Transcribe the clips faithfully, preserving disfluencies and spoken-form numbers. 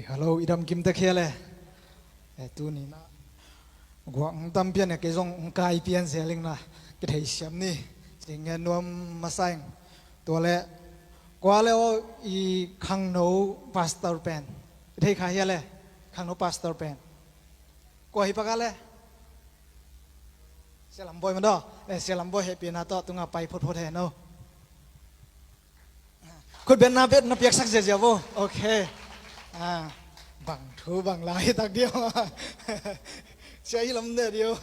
Hello, i dam kim tek hia le? Eh, tuni na guak hong tam pian a, kei zong hong kai pian zel ing na, kithei siam ni. Ci ngen nuam masa ing. Tua le, kua le aw i khangno pastor pen i thei kha hia le? Khangno pastor pen kua hi pak a le? Sia Lam Bawi mah daw. Eh, Sia Lam Bawi, hehpihna tawh tunga pai photphot hen aw. Khut beng na, beng na piaksak ziazia vo. Ok. Ah, bang thu bang la hi tak diam. Sia hi lam deh diam.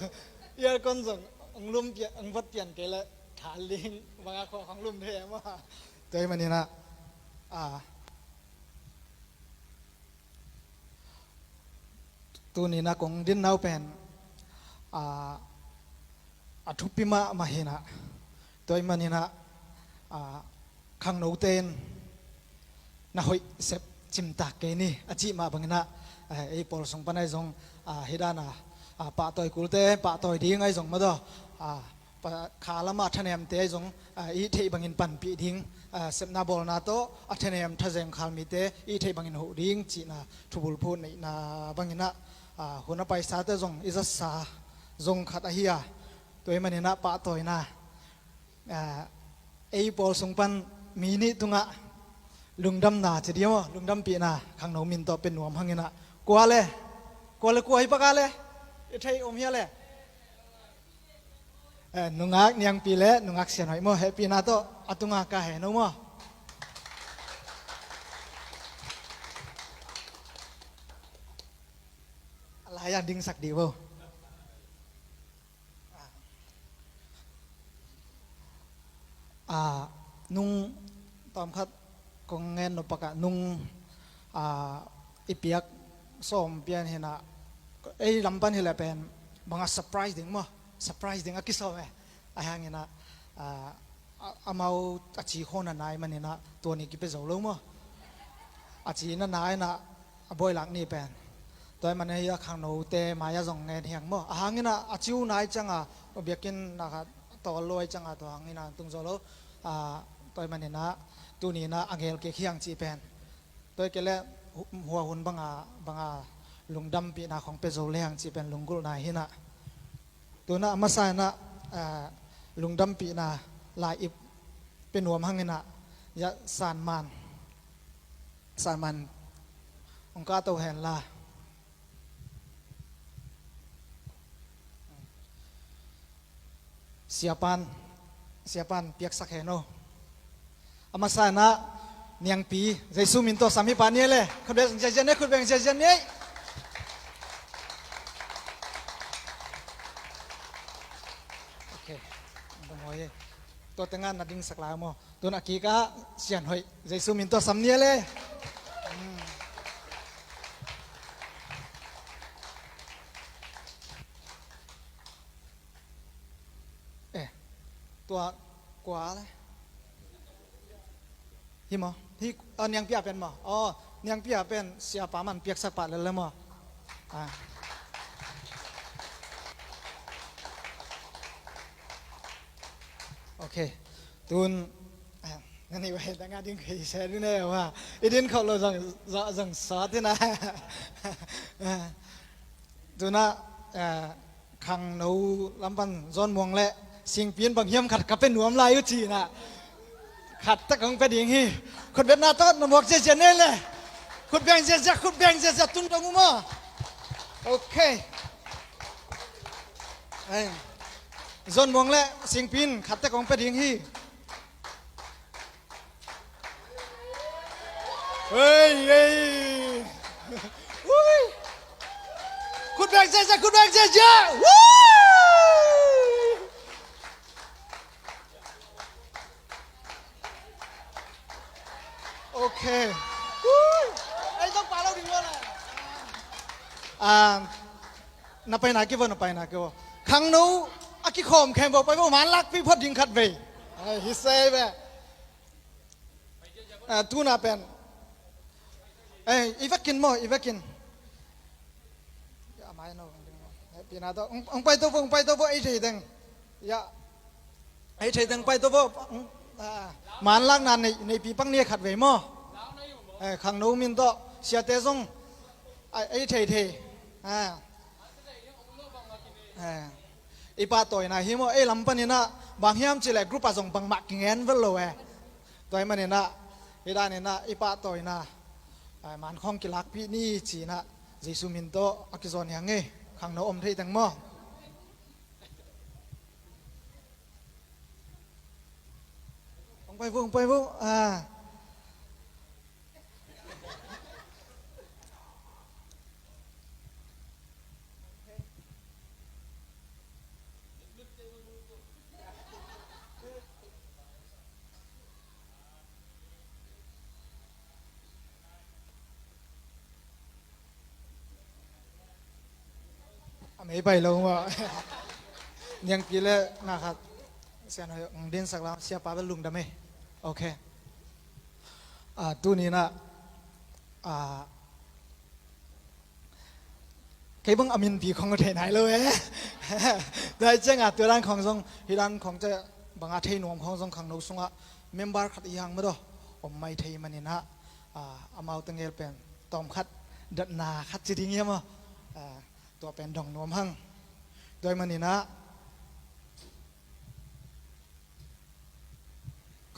Aircon zong hong lum pian, hong vat pian kei le thal ding. Bang a kho hong lum thei mah. Tua ahih manin ah, ah, tuni na kong din nau pen, ah, a thupi mahmah hi na. Tua ahih manin ah, ah, khangnote in na hoih sep cimtak kei ni a cih mah bangin ah, eh, ei pawl sung pan ahi zong, ah, hih dan a, ah, pahtawi kulte pahtawi ding ahi zong mah daw, ah, pa-, kha lam a thanemte ahi zong, ah, i theih bangin panpih ding, ah, sepna bawlna tawh a thanem thazeng khal mite i theih bangin huh ding cihna thubulphu neihna bangin ah, ah, hun a paisate zong i zatsa zong khat ahi a, tua ahih manin ah pahtawina, ah, ei pawl sung pan mi nih tungah lungdamna ci diam aw, lungdampihna khangno min tawh pia nuam hangin ah, kua le, kua le, kua hi pak a le? I thei om hia le? Eh, nungak Niangpi le nungak Sian Hoih maw, hehpihna tawh a tunga ka hen aw maw. A lai-ah dingsak dih vo. Ah, nung tawmkhat kong ngen nop pak ah nung, ah, i piak sawm pian hi na, ei lam pan hi leh pen bang a surprise ding maw, surprise ding a kisawm e. Ahi hangin ah, ah, a, amau a ci khawng na nai manin ah tua ni kipia zo lo maw. A ci na nai na a bawi lak ni pen. Tua ahih manin ah khangnote mai-ah zong ngen hi hang maw. Ahi hangin ah a ci uh nai ciang a, biakinn na khat tawl lo ahih ciang a tua hangin ah tung zo lo. Ah, tua ahih manin ah tuni na a ngel kik hi hang cih pen. Tua hi kei leh hu-, hua hun bang a, bang a lungdampihna khawng pia zo le hang cih pen lunggulhna hi na. Tu na a masa in ah, ah, lungdampihna lai-ip pia nuam hangin ah, ya San Man, San Man hong kah to hen la. Siapan, Siapan piaksak hen aw. A masa in ah Niangpi, Jesu min tawh sam hi pah ni e le. Khut beng ziahziah ni, khut beng ziahziah ni. Ok. Tua tengah na dingsak lai maw. Tu na kik ah Sian Hoih, Jesu min tawh sam ni e le. Eh, tua kua le? Hi maw? Hi, ah, Niangpi a pen maw? Oh, Niangpi a pen Siapa man piaksak pah lel le maw? Ah. Ok. Tun, eh, nani wai dang a ding kei se dun e wa. I din khawh lo zong, zong, zong sawt hi na. Tuna, eh, khangno lam pan Zawn Muang le Singpi in bang hiam khat ka pia nuam lai uh ci na. Khat tak hong pia ding hi. Khut betna tawh na muak ziahziah ni le. Khut beng ziahziah, khut beng ziahziah tun dong uh maw. Ok. Ei. Zawn Muang le Singpi in khat tak hong pia ding hi. Hei, hei. Ui. Khut beng ziahziah, khut beng ziahziah. Ui. Ok. Ui. Ei, tawh pa lo ding lo le. Ah, na paina kei vo, na paina kei vo. Khangno a kikhawm khempeuh pai vo, man lakpih phot ding khat vei. Ai, hi sei ve. Ah, tuna pen. Eh, i vekin maw, i vekin. Ya, mai no. Pina to, hong, hong pai to vo, hong pai to vo, ei thei teng. Ya. Ei thei teng pai to vo. Hong, ah, man lakna nei, neipi pak ni khat vei maw. Eh, khangno min tawh, siate zong, Ai, ai thei thei. Ah. Eh. I pahtawina hi maw, ei lam paninah bang hiam cihleh group ah zong bangmah kingen vel lo e. Tua hi maninah, hi daninah i pahtawina, ai, man khawng kilakpih ni cinah Jesu min tawh a kizawn hi hang e. Khangno om thei teng maw? Hong pai vung, hong pai vung. Ah. A mei pai lo maw? Niangpi le nga khat. Sian hoi, hong dinsak lam, siapa bel lungdam e. Ok. Ah, tuninah, ah, kei bang a minpi khong thei nai lo e. Dai ciangah tua dan khong zong, hi dan khong te banga thei nuam khong zong khangno sungah member khat i hang madaw om mai thei maninah, ah, amau tengel pen tawm khat, datna khat ci ding hiam aw? Ah, tua pen dong nuam hang. Tua hi maninah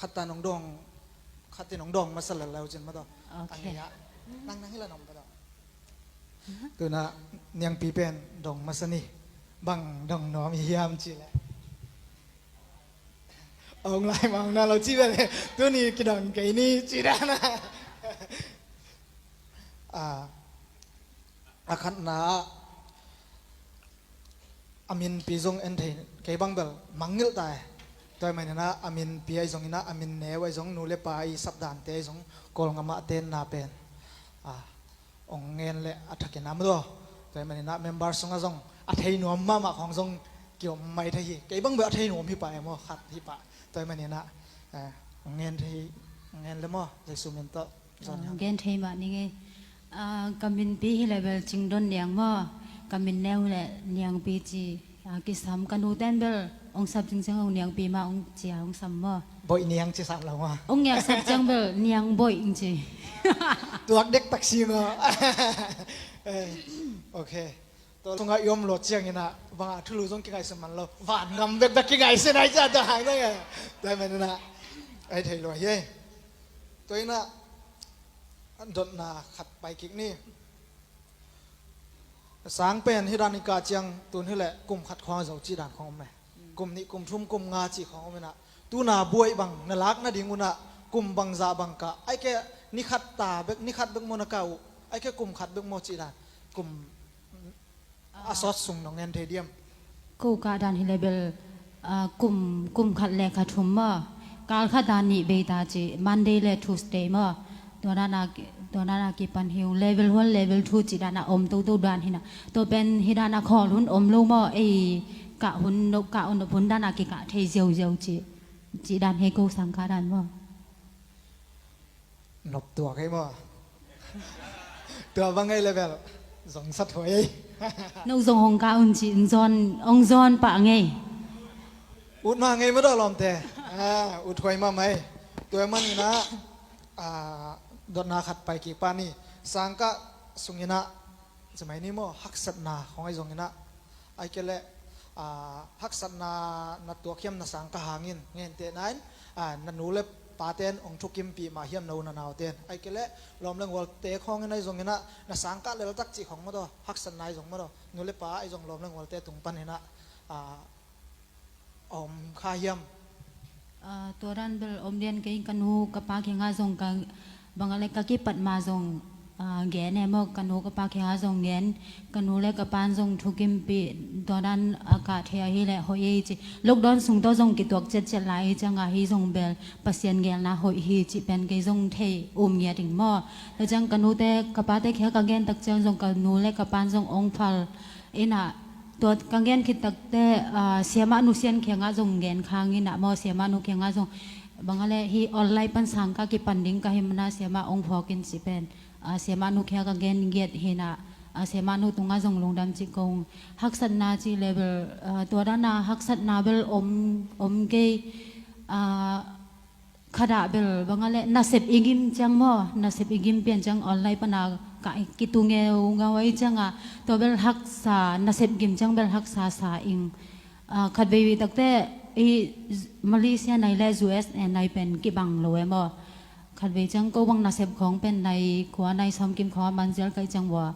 khatta nong dong, khatte nong dong masa lel leu cin madaw. Ok. Nang nang hila nong madaw. Tuna niangpi pen dong masa ni. Bang dong nuam i hiam cihleh, ong lai mang na lo ci bel tuni kidong kei ni ci dana. Ah, a khatna ah a minpi zong en thei, kei bang bel mangngilh ta e. Tua hi maninah a minpi ahi zonginah a min neu ahi zong, nu le pa i sapdante ahi zong, Kawlngam ah tenna pen, ah, ong ngen le a thakin a madaw. Tua hi maninah member sungah zong a thei nuam mahmah khong zong kiom mai thei hi. Kei bang bel a thei nuam hi pah e maw, khat hi pah. Tua hi maninah, eh, ong ngen thei, ong ngen le maw, Jesu min tawh. Gen thei mah ni ngei. Ah, ka minpi hi le bel Cingdon Niang maw, ka min neu le Niangpi ci, ah, kisam. Ka nu ten bel ong sap cingciang ong Niangpi mah ong cia ong sam maw. Boih Niang ci sam lo maw. Ong ngiak sap ciang bel Niang Boih ong ci. Tuak dek taksi maw. Eh, ok. Tua sungah i om lo cianginah bangah thulu zong kingaihsun man lo, van ngam bekbek kingaihsun ai cia tua hang dong e. Tua hi maninah ai thei lo hi e. Tua inah dotna khat pai kik ni. Sang pen hi dan i kah ciang tun hileh kum khat khawng a zo cih dan khawng om e. Kum nih, kum thum, kum nga cih khawng om inah, tuna buaih bang na lak nading unah kum bangzah bang kah, ai ke ni khat ta bek, ni khat bek maw na kah uh, ai ke kum khat bek maw cih dan, kum a sawt sung nong ngen thei diam? Ko kah dan hi le bel, ah, kum, kum khat le kha thum maw, kal khat dan nih bei ta cih, Monday le Tuesday maw. Tua dan a ki, tua dan a kipan hi ung, level one, level two cih dan a om toto dan hi na. Tua pen hi dan a khawl hun om lo maw, ei kah hun nop, kah hun nop hun dan a kikah thei ziauziau cih, cih dan hi ko sang kah dan maw. Nop tuak ei maw? Tua bang ei level zong sa thuai ei. No zong hong kah un cih, hong zawn, hong zawn pah ngei. Ut mah ngei maw tua lawmte. Ah, ut huai mahmah ei. Tua maninah, ah, dotna khat pai kik pah ni. Sangkah sunginah, zamai ni maw, haksatna khong ai zonginah, ai ke leh, ah, haksatna na tuak hiam na sangkah hangin, gentehna in, ah, na nu le paten hong thukimpih mah hiam na u na nauten, ai ke leh lawm le gualte khongin ai zonginah, na sangkah leltak cih khong maw tua, haksatna ai zong maw tua, nu le pa ai zong lawm le gualte tung paninah, ah, om kha hiam? Ah, tua dan bel om lian kei, ka nu ka pa kiangah zong ka, bang a le ka kipat ma zong, ah, gen e maw, ka nu ka pa kiangah zong gen, ka nu le ka pan zong thukimpih, tua dan a kah thei ahi leh hoih ei ci. Lockdown sung tawh zong kituak ciatciat lai hi ciangah hi zong bel Pasian gelna hoih hi cih pen kei zong thei um ngiat ing maw. Tua ciang ka nute ka pate kiangah ka gen tak ciang zong ka nu le ka pan zong ong phal inah, tua ka gen khit takte, ah, siamah nu Sian kiangah zong gen khang inah maw, siamah nu kiangah zong bang a le hi online pan sang ka kipan ding ka hi mana siamah ong phawk in cih pen, ah, siamah nu kiangah ka gen giat hi inah, ah, siamah nu tungah zong lungdam cih kong. Haksatna cih level, ah, tua dan a haksatna bel om, om kei, ah, khadah bel bang a le nasep i gim ciang maw, nasep i gim pian ciang online pana ka kitu ngeungau ahi ciangah tua bel haksa, nasep gim ciang bel haksa sa ing. Ah, khatvei takte i Malaysia nai le U S A nai pen kibang lo e maw. Khatvei ciang ko bang nasep khawng pen nai khua nai sawmkim khawng a manzial kai ciang vua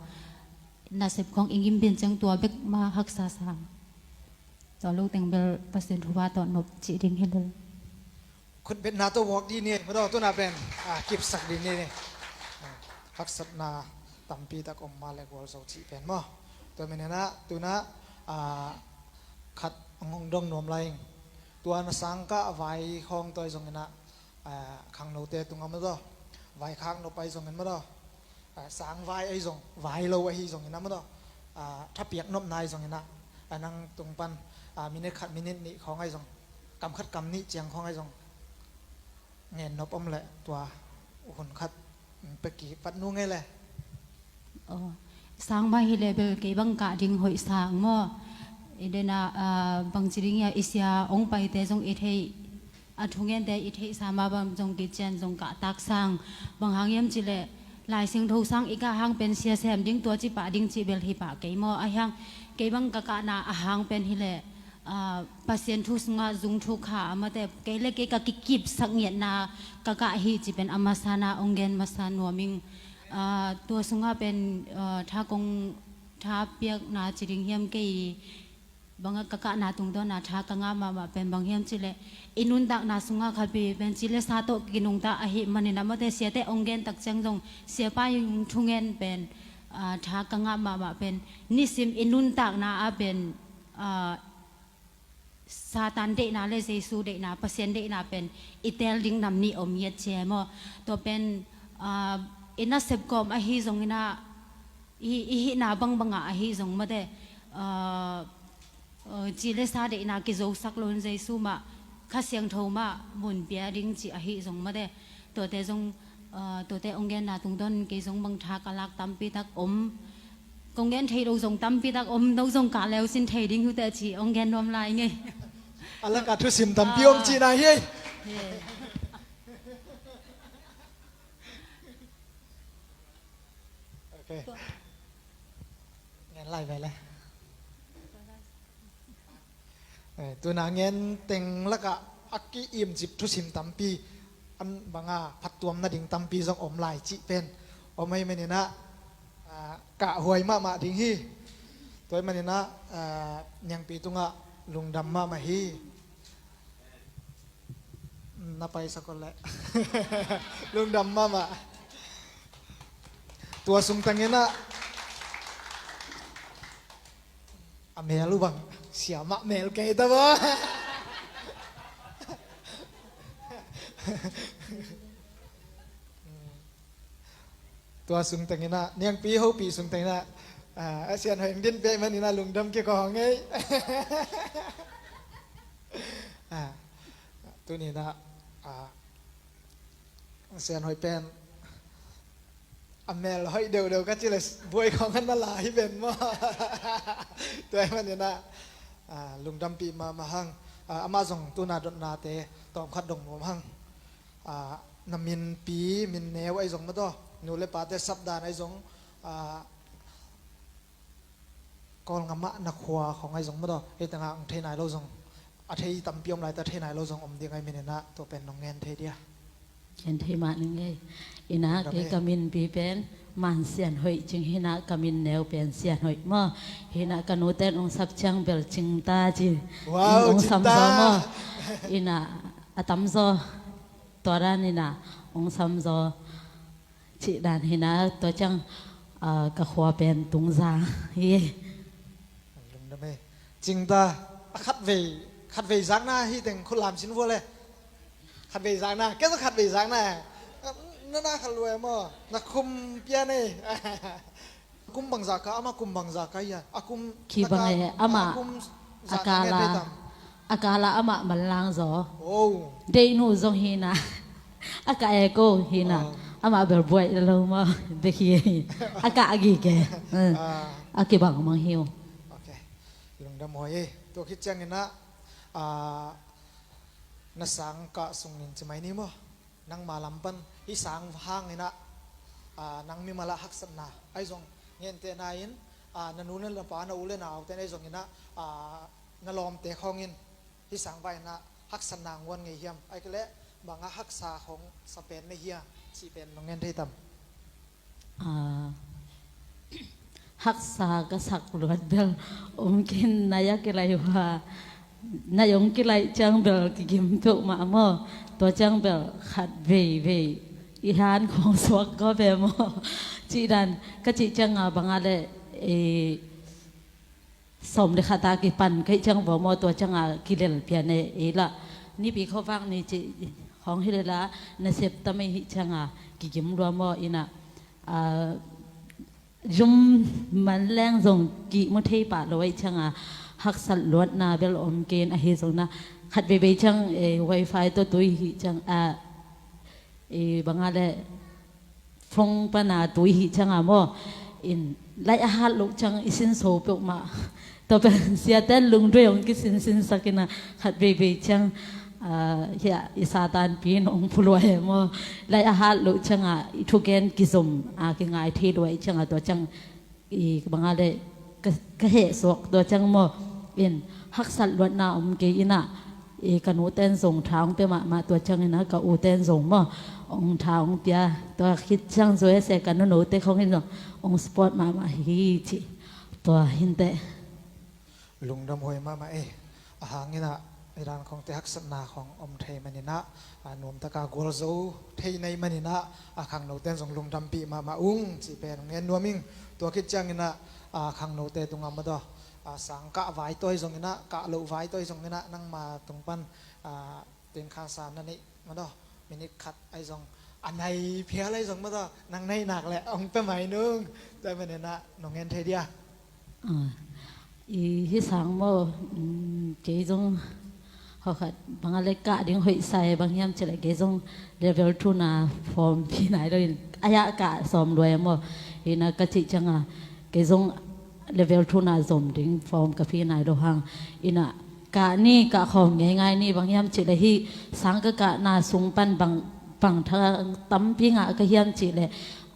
nasep khawng i gim pen ciang tua bek ma haksa sa. Tua lo teng bel Pasian thupha tawh nop cih ding hi lo. Khutbetna tawh vuak dih ni, madaw tuna pen, ah, kipsak dih ni. Haksatna tampi tak om mah le gualzo cih pen maw. Tua maninah tuna, ah, khat hong dong nuam lai ing. Tua na sangkah vai khawng tua ahi zonginah, ah, khangnote tungah madaw, vaikhak nop ahi zongin madaw, ah, sang vai ahi zong, vai lo ahi zonginah madaw, ah, thapiak nopna ahi zonginah, ah, nang tung pan, ah, minit khat minit nih khawng ahi zong, kam khat kam nih ciang khawng ahi zong ngen nop om leh tua hun khat pia kipat nu ngei le. Aw, sang mah hi leh bel kei bang kah ding hoih sang maw. I dena, ah, bangci ding hia, i sia hong paite zong i theih, a thungente i theihsa mah bang zong kician zong kah tak sang. Bang hang hiam cih leh Lai Siangtho sang i kah hang pen sia sem ding, tua ci pah ding cih bel hi pah kei maw. A hiang kei bang ka kahna a hang pen hi leh, ah, Pasian thu sungah zung thu kha a mate, kei le kei ka kikipsak ngiatna ka kah hi cih pen a masa na hong gen masa nuam ing. Ah, tua sungah pen, ah, tha kong, tha piakna ci ding hiam, kei bangah ka kahna tungtawna tha ka ngah mahmah pen bang hiam cih leh i nuntakna sungah khatpi pen ci le sa tawh kinungta ahih manin a mate, siate hong gen tak ciang zong siapa in thungen pen, ah, tha ka ngah mahmah pen nisim i nuntakna ah pen, ah, Satan deihna le Jesu deihna, Pasian deihna pen i teel ding nam nih om ngiat ci e maw. Tua pen, ah, i nasep kawm ahi zonginah, i, i hihna bangbangah ahi zong mate, ah, ah, ci le sa deihna kizosak loin Jesu mah, Kha Siangtho mah mun pia ding ci ahi zong mate. Tuate zong, ah, tuate hong genna tungtawn kei zong bang tha ka lak tampi tak om. Kong gen thei lo zong tampi tak om, no zong kah leu sin thei ding hi uh teh ci hong gen nuam lai ngei. A lakah thusim tampi om cihna hi. Ok. Ngen lai ve le. Eh, tuna ngen teng lakah a ki-imcip thusim tampi, an banga phattuam nading tampi zong om lai cih pen om ahih maninah, ah, kahhuai mahmah ding hi. Tua ahih maninah, ah, Niangpi tungah lungdam mahmah hi. Na paisak uh leh lungdam mahmah. Tua sung tanginah a mel uh bang siamah mel kei ta ba. Tua sung tanginah, Niangpi hopih sung tanginah, ah, a Sian Hoih hong din pia ahih maninah lungdam kikawng ei. Ah, tuninah, ah, Sian Hoih pen a mel hoih deuhdeuh ka ci le buai khawng an na la hi ven maw. Tua ahih maninah, ah, lungdampih mahmah hang. Ah, amah zong tuna dotnate tawmkhat dong nuam hang. Ah, na minpi, min neu ahi zong madaw, nu le pate sapdan ahi zong, ah, Kawlngam ah na khua khawng ahi zong madaw, hei tangah hong thei nai lo zong, a thei tampi om lai ta, thei nai lo zong om ding ahi maninah tua pen nong ngen thei dia. Ngen thei mah ning ei. Inah kei ka minpi pen Man Sian Hoih cing hinah, ka min neu pen Sian Hoih maw. Hinah ka nute in hong sap ciang bel Cingta ci. Wow, hong sam zaw maw. Inah a tamzaw tua dan inah hong samzaw cih dan hinah, tua ciang, ah, ka khua pen Tungzang hi. Lungdam ei. Cingta, a khatvei, khatvei zakna hi teng khut lam sin vua le. Khatvei zakna, kei zong khatvei zakna. Na na khat lua maw, na khum pian ei. Kum bangzah ka, amah kum bangzah ka hia? A kum khi bang e, amah a kala, a kala amah manlang zaw. Deihnu zong hinah. A ka e ko hinah. Amah bel buai lo maw. Dekhi a ka a gige. A kibang mang hi uh. Ok. Lungdam huai ei. Tua khit cianginah, ah, na sang kah sung ning ci mai ni maw. Nangma lam pan hih sang hanginah Aa, nang mimal ah haksatna ahi zong, gentehna in, aa, na nu le na pa, na u le na aute ahi zongin ah, aa, na lawmte khawngin hih sang vai in ah haksatna hong guan ngei hiam? Ahih kei leh bang ah haksa khawng sa pen na hi a, cih pen nong gen thei tam? Aa, haksa ka sak luat bel om kei in, nai a kilaih uh a, nai hong kilaih ciang bel kigim peuhmah maw. Tua ciang bel khat veivei i han khawng suak gawp e maw. Cih dan ka cih ciang a, bang a leh, eh, sawm le khat a kipan ka hih ciang vua maw, tua ciang a kilel pian e, ei lah. Nipi khuavak ni cih khawng hi leh lah, nasep tam ei hih ciang a kigim lua maw, in ah, aa, zum man leng zong kimu thei pah lo ahih ciang a, haksat luatna bel om kei in, ahi zongin ah khat veivei ciang, eh, wifi tawh tui hih ciang a, eh, bang a leh phone pan a tui hih ciang a maw, in laih a hat loh ciang i sinso peuhmah. Tua pen siate lungduai hong kisinsinsak in ah, khat veivei ciang, aa, hiah i Satanpi in hong phu lua e maw. Laih a hat loh ciang a i thugen kizom a kingai thei lua ahih ciang a, tua ciang i bang a leh ka, ka heh suak, tua ciang maw. In haksat luatna om kei in ah, i ka nute in zong tha hong pia mahmah, tua ciangin ah ka ute in zong maw, hong tha hong pia. Tua khit ciang zong e se ka nunote khawngin zong hong support mahmah hi ci. Tua hi inteh. Lungdam huai mahmah e. A hang in ah, i dan khawngte haksatna khawng om thei manin ah, a, nuamtak a gualzo thei na hih manin ah, a, khangnote in zong lungdampih mahmah ung cih pen hong gen nuam ing. Tua khit ciangin ah, a, khangnote tungah maw, a, sang kah vai tawh ahi zongin ah, kah loh vai tawh ahi zongin ah, nangma tung pan, a, tengkhansa na neih maw, minit khat ahi zong, a nai phial ahi zong maw, nang neih nak leh hong pia mai nung. Tua ahih manin ah nong gen thei dia? Ah, i hih sang maw, um, kei zong hawkhat bang a leh kah ding hoih sa e, bang hiam cih leh kei zong level two na form phi nai lo in, a hiah kah sawm lua e maw. Hi in ah ka cih ciang a, kei zong level two na zom ding form ka phi nai lo hang. In ah kah ni, kah khawm ngeingai ni, bang hiam cih leh hih sang ka kahna sung pan bang, bang thang tampi ngah ka hiam cih leh,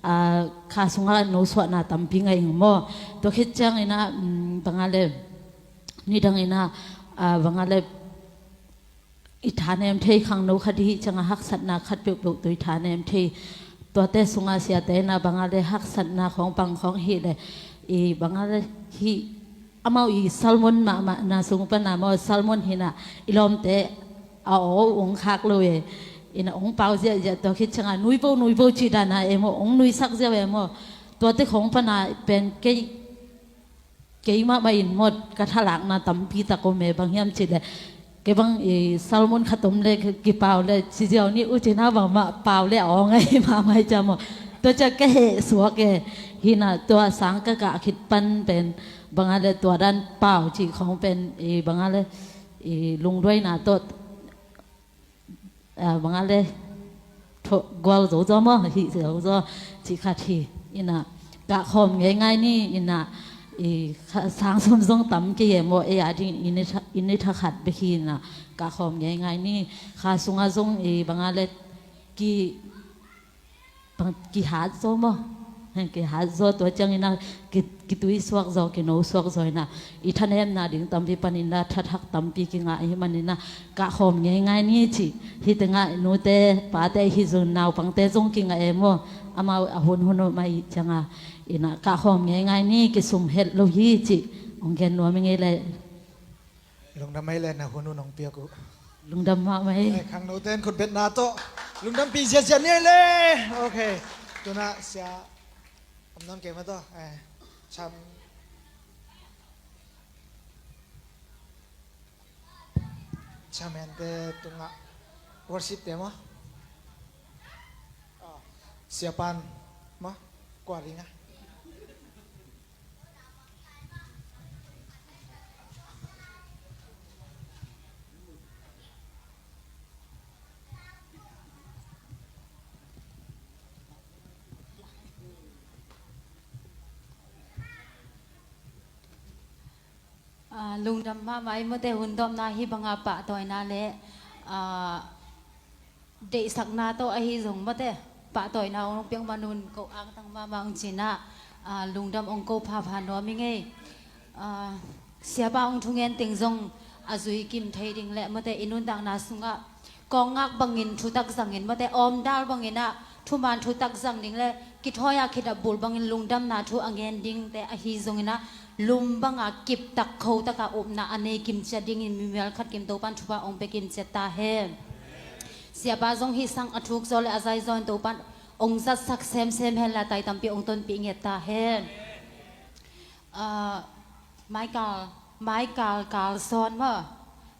aa, kha sungah nosuahna tampi ngah ing maw. Tua khit ciangin ah, um, bang a leh, nidangin ah, aa, bang a leh, i thanem thei khangno khat i hih ciang a, haksatna khat peuhpeuh tawh i thanem thei. Tuate sungah siate in ah bang a leh haksatna khawng bang khawng hi leh, i bang a leh hih amau i sermon mahmahna sung pan a maw, sermon hi in ah i lawmte a aw uh hong khak lo e. In ah hong pau ziahziah, tua khit ciang a nui vo, nui vo cih dan a e maw, hong nuisak ziau e maw. Tuate khawng pan a pen kei, kei mahmah in maw, ka thalakna tampi tak om e, bang hiam cih leh kei bang, i, sermon khat om leh kipau leh ci ziau ni uh cih na, bangmah pau leh a aw ngei mahmah hi ciang maw. Tua ciang ka heh suak e. Hi in ah tua sang ka kah khit pan pen bang a leh tua dan pau cih khawng pen, i, bang a leh, i, lungduaina tawh, a, bang a leh, tho-, gualzo zaw maw, hih zo zaw cih khat hi. In ah kah khawm ngeingai ni. In ah, i, kha, sang sawm zong tam kei e maw, ei a ding in i tha, in i tha khat bek hi. In ah kah khawm ngeingai ni. Kha sungah zong, i, bang a leh ki, bang, kihat zaw maw. Hen, kihat zaw, tua ciangin ah ki, kituisuak zaw, kinosuak zaw in ah, i thanemna ding tampi panin ah thathak tampi kingah ahih manin ah, kah khawm ngeingai ni ci. Hih tengah nute pate hi zong, naupangte zong kingah e maw. Amau a hunhun uh mah ahih ciang a, in ah kah khawm ngeingai ni, kisum het lo hi ci. Hong gen nuam ing ei leh. Lungdam ei leh, na hun uh nong piak uh. Lungdam mahmah ei. Ei, khangnote in khutbetna tawh lungdampih ziahziah ni ei leh. Ok. Tu in ah sia om nawn kei maw, tua, eh, cham, chairman te tungah worship te maw. Ah, sia pan maw, kua ding a. Ah, lungdam mahmah ei maw te, hun dawpna hih bang a pahtawina leh, ah, deihsakna tawh ahi zong maw te. pahtawina hong piak manun ko angtang mahmah hong cinah, ah, lungdam hong ko phapha nuam hi ngei. Ah, siapa hong thungen teng zong a zui kim thei ding le mawte i nuntakna sungah kawngngak bangin thutak zangin mawte awmdal banginah thuman thutak zang ding le kithawi-a khit a bul bangin lungdamna thu a ngen dingte ahi zonginah lum banga kiptak khotaka upna a nei kimciat dingin mi mial khat kim Topan thupha hong pia kimciat ta hen. Siapa zong hih sang a thuk zaw le a zai zaw in Topan hong zatsak semsem hen la tai tampi hong tonpih ngiat ta hen. Ah, Michael, Michael Carlson maw?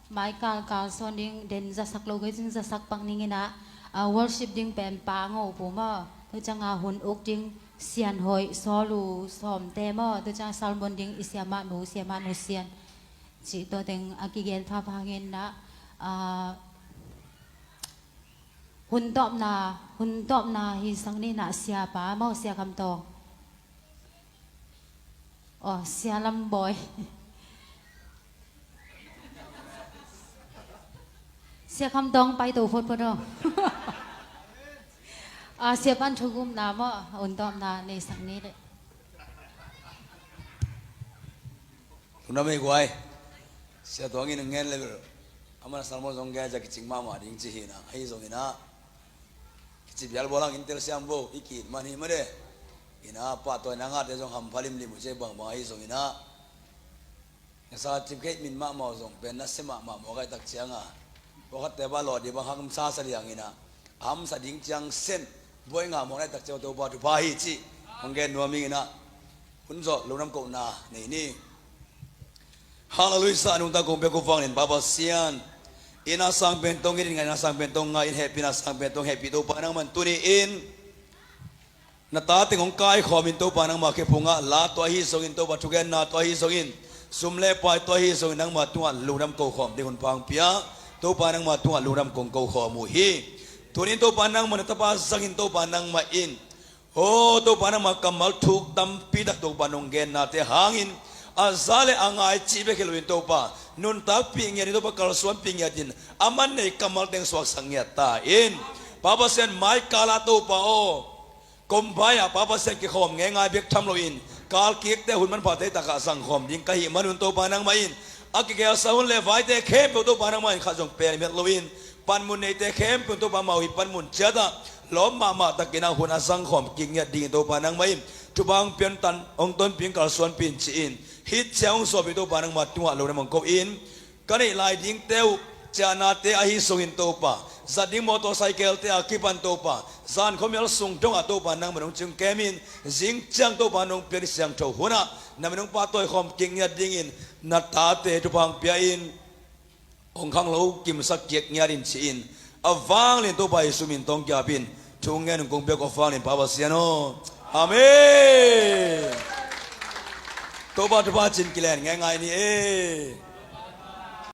Michael Carlson ding den zasak lo kei cin zasak pak ninginah, ah, worship ding pen Pa Ngo Pu maw? Tu cianga hun uk ding Sian Hoih Sawl Uh Sawmte maw? Tu cianga salmon ding i siamah nu, siamah nu Sian. Cih tua teng a kigen phapha nginah, ah, hun tawpna, hun tawpna hi sang ninah siapa maw, Sia Kham Tawng. Aw, Sia Lam Bawi. Sia Kham Tawng pai to photphot aw. Ah, siapa in thugumna maw, hun tawpna nei sang ni le. Tuna mei guai. Sia Tuang in ngen le bil. Aman salmon zong gen za kicing mahmah ding ci hinah. Ahi zonginah kici bial bualang in tel siam bo. I kit man hi made. Inah pahtawina ngate zong hampha limlim uh ci bangbang ahi zonginah. Nasa cip kei min mahmah uh zong pen nasia mahmah mawk ai tak cianga. Pawlkhatte bah lawh dih bang hamsa sa lianginah. Hamsa ding ciang sen buai nga mawk ai tak ciang Topa thupha hi cih hong gen nuam inginah. Hun zawh lungdam kohna nei ni. Hallelujah, sa nungta kong pia kong vang len Papa Sian. Inn a sang pen tong in, inn ngai na sang pen tong ngai in, hehpihna sang pen tong hehpih Topa nangman tuni in na ta teng hong kaikhawm in Topa nangma khephungah la tua ahi zongin Topa thugenna tua ahi zongin sum le pai tua ahi zongin nangma tungah lungdam kokhawm ding hun pang pia. Topa nangma tungah lungdam kong kokhawm uh hi. Tunin Topa nangma na tapa zangin Topa nangma in Aw Topa nangma kammal thuk tampi tak Topa nong gennate hangin a za le a ngai cih bek hi loin Topa nuntakpih ngiat in Topa kalsuanpih ngiat in a man nei kammal teng suaksak ngiat ta in. Papa Sian mai kala Topa aw. Kombai ah Papa Sian kikhawm ngeingai bek tham loin kal kikte hun manphate takah zangkhawm ding ka hih manun Topa nangmah in a kigelsa hun le vaite khempeuh Topa nangmah in khat zong pelmet loin panmun neite khempeuh Topa mau hi panmun ciatah lawm mahmah takin a hun a zangkhawm kik ngiat dingin Topa nangmah in thupha hong pian tan hong tonpih in kalsuanpih in ci-in hih ciang hong suahpih Topa nangmah tungah lo na mong ko in ka neih lai dingte uh ciahnate ahi sungin Topa zat ding motorcycle-te a kipan Topa zan khuamial sung dongah Topa nangmah nong cingkem in zing ciang Topa nong pian siangtho hunah na minung pahtawi khawm kik ngiat dingin na tate thupha hong pia in hong khanglo kimsak kik ngiat in ci-in a vanglian Topa Jesu min tawng kiapin thu ngen hong kong piak aw vanglian Papa Sian aw. Amen. Topa thupha cin kilen ngeingai ni e.